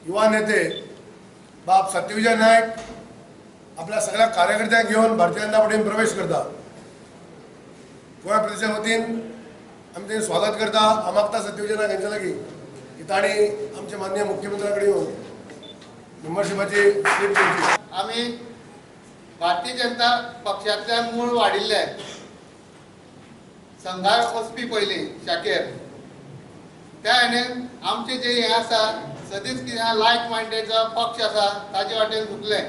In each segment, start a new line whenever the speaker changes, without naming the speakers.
युवा नेते बाब सत्यविजय नायक आपल्या सगळ्या कार्यकर्त्यांक घेवन भारतीय जनता पार्टीन प्रवेश करता। गोंय प्रदेशा वतीन आमी तेंचें स्वागत करता। हांव मागता सत्यविजय नायक हांचे लागीं की तांणी आमच्या माननीय मुख्यमंत्र्या कडेन येवन मेंबरशिपाची स्लीप दिवची।
आमी भारतीय जनता पक्षांतल्यान मूळ वाडिल्ले संघार वचपी पयलीं शाखेर, त्या हेणेन आमचें जें हें आसा सदींच कितें लायक मायंडेड जो पक्ष आसा ताजे वाटेन झुकलें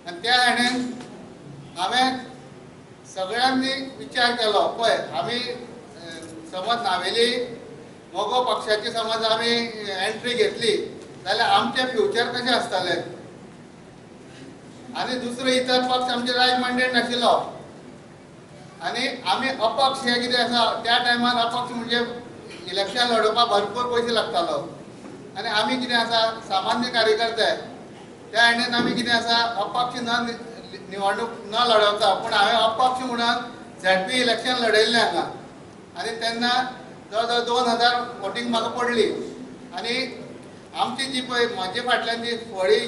आनी त्या हेणेन हांवें सगळ्यांनी विचार केलो। पळय आमी समज नावेली मगो पक्षाची समज आमी एंट्री घेतली जाल्यार आमचें फ्युचर कशें आसतलें आनी दुसरो इतर पक्ष आमचे लायक मायंडेड नाशिल्लो आनी आमी अपक्ष हे कितें आसा त्या टायमार अपक्ष म्हणजे इलेक्शन लडोवपाक भरपूर पयशे लागतालो आनी आमी कितें आसा सामान्य कार्यकर्ते, त्या हेणेन आमी कितें आसा अपक्ष न निवडणूक न लडवता पूण हांवें अपक्ष म्हणून झेडपी इलेक्शन लडयल्लें हांगा आनी तेन्ना जवळ जवळ 2000 वोटींग म्हाका पडली आनी आमची जी पळय म्हजे फाटल्यान जी फळी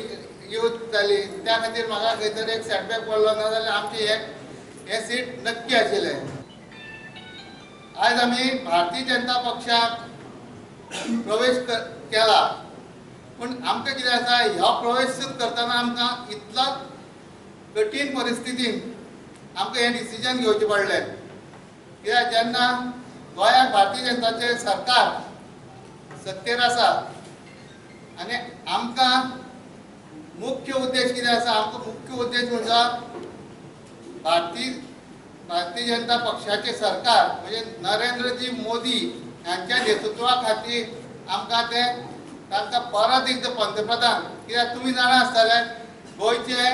यूज जाली त्या खातीर म्हाका खंय तरी एक सेटबॅक पडलो, ना जाल्यार आमची हे सीट नक्की आशिल्लें। आयज आमी भारतीय जनता पक्षाक प्रवेश केला पूण आमकां कितें आसा ह्या प्रवेश करतना आमकां इतलो कठीण परिस्थितीन आमकां हें डिसिजन घेवचें पडलें। कित्याक जेन्ना गोंयांत भारतीय जनताचें सरकार सत्तेर आसा आनी आमकां मुख्य उद्देश कितें आसा, आमकां मुख्य उद्देश म्हणजे भारतीय जनता पक्षाचें सरकार म्हणजे नरेंद्रजी मोदी हांच्या नेतृत्वा खातीर आमकां ते तांकां परत एकदां पंतप्रधान, कित्याक तुमी जाणा आसतले गोंयचें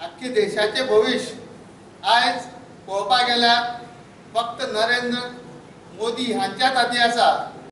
आख्खे देशाचें भविश्य आयज पळोवपाक गेल्यार फक्त नरेंद्र मोदी हांच्याच हाती आसा।